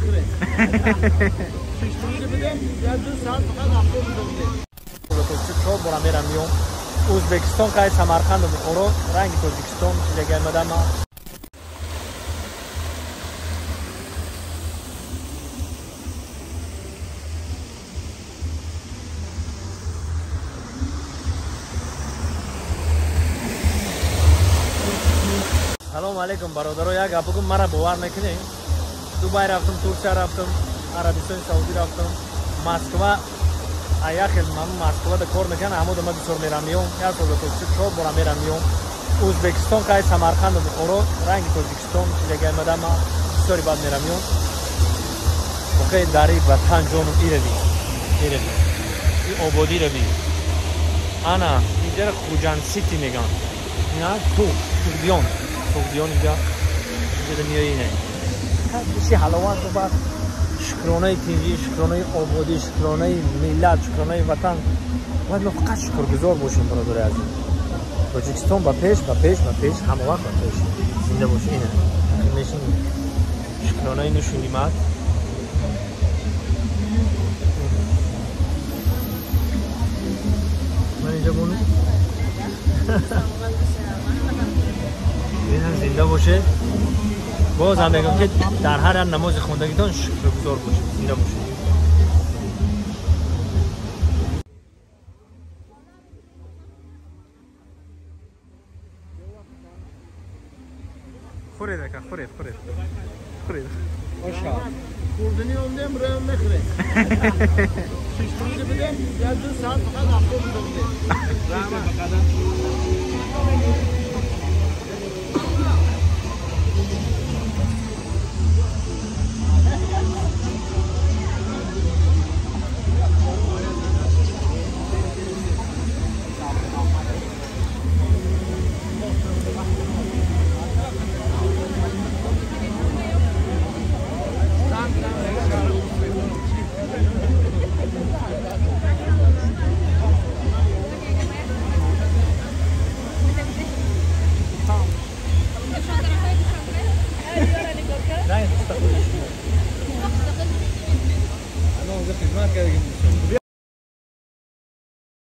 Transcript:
میخوریم. 6 تومانی بدیم یا 2 ساعت فقط автобус داریم. 4 бора мерам миём. Ӯзбекистон қай Самарқанду Бухоро ранги Тоҷикистон чизега омадам. Салом алейкум бародаро, як гап бигӯм, мара бовар мекунед? Дубай рафтам, Турсия рафтам, Арабистони Саудӣ рафтам, Москва, як хел ман Москвада кор мекунам, ҳамода ман бисёр мерам миём, як сол Тоҷикистон 4 бора мерам миём. Ӯзбекистон қай Самарқанду Бухоро ранги Тоҷикистон чизега омадам, ман бисёри бад мерам миём. Воқеи дари ватан ҷонум ирави, ирави, и ободӣ рави. Ана инҷара Хуҷанд Сити меган. Ина ту Суғдиён. Суғдиён инҷа инҷа миёи ине. Ҳар ҳаловат бад шукронаи тинҷӣ, шукронаи ободӣ, шукронаи миллат, шукронаи ватан. Бояд мо фақат шукргузор бошем, бародари азиз. Тоҷикистон ба пеш, ба пеш, ба пеш, ҳама вақт ба пеш. Зинда бошед. Ина мешинем. Шукронаи нушу нимат. Ман инҷа бонум. Зинда бошед. Боз ҳам мегӯям ки дар ҳар як намози хондагитон шукргузор бошед. Зинда бошед. Хӯред ака, хӯред, хӯред. Хӯред. Оша. Хӯрдани омдем, роям мехӯрем. 6 تومانی بدیم یا 2 ساعت فقط автобус داریم. رحمت. نه،